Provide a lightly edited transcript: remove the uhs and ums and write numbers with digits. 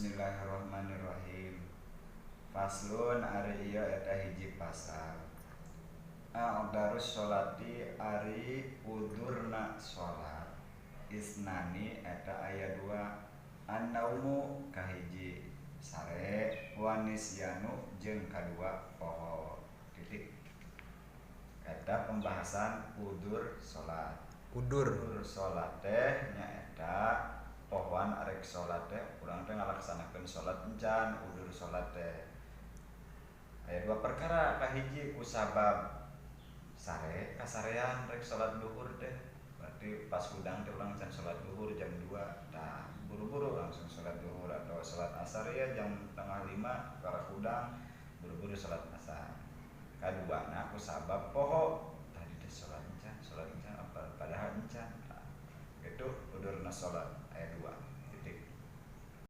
Bismillahirrahmanirrahim. Faslun ari ieu eta hiji pasal. A'darus sholati ari udurna sholat isnani eta aya dua. An-naumu kahiji sare, wa nisyanu jeung kadua poho. Titik. Eta pembahasan udur sholat. Udur. Udur sholat teh nyaeta pohoan arek sholat teh urang teh ngalaksanakeun sholat encan udur sholat teh. Aya dua perkara, kahiji ku sabab sare, kasarean rek sholat duhur teh. Berarti pas hudang teh urang can sholat duhur jam 2. Tah, buru-buru langsung sholat duhur atau sholat asar ya jam 4:30 karak hudang buru-buru sholat asar. Kaduana ku sabab poho tadi teh sholat encan apa padahal encan. Tah, itu udurna sholat.